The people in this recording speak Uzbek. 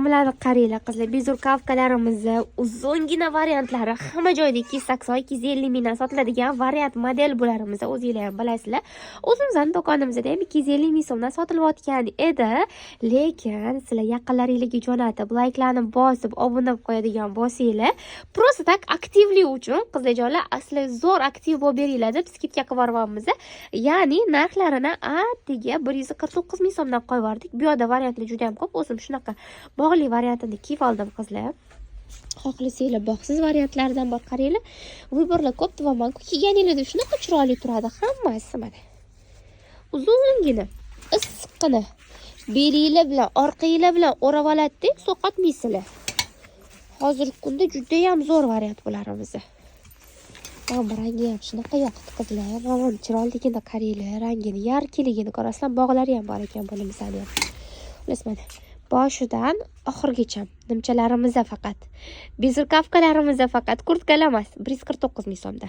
Bularni qaranglar, qizlar, безрукавка larimizni uzungina variantlari hamma joyda 280, 250 mingdan sotiladigan variant model bularimiz, o'zinglar ham bilasizlar. O'zimizni do'konimizda ham 250 ming so'mdan sotilayotgan edi. Lekin sizlar yaqinlaringlarga jo'natib, layklarni bosib, obuna bo'lib qo'yadigan bo'lsanglar, просто так aktivlik uchun, qizlarjonlar, sizlar zo'r aktiv bo'lib beringlar deb скидка qilib yuboryapmiz. Ya'ni narxlarini attiga 149 ming so'mdan qo'yib yubordik. Bu yoqda variantlar juda ham ko'p. O'zim shunaqa bog'li variantini kiyib oldim, qizlar. Xohlasanglar, bog'siz variantlaridan bor, qaranglar. Выбор lar ko'p deyapman-ku. Kiyganinglarda shunaqa chiroyli turadi hammasi mana. Uzungina, issiqqina. Belinglar bilan, orqanglar bilan o'rab oladi-da, sovqotmaysizlar. Hozirgi kunda juda ham zo'r variant bularimiz. Mana bu rangi ham shunaqa yoqdi, qizlar. Mana buni chiroyliligini qaranglar, rangini, яркий ligini ko'rasizlar. Bog'lari ham bor ekan buni misali ham. Xullas, mana boshidan oxirigacha nimchalarimiz faqat. Безрукавка larimiz faqat, kurtkalar emas. 149 ming so'mda.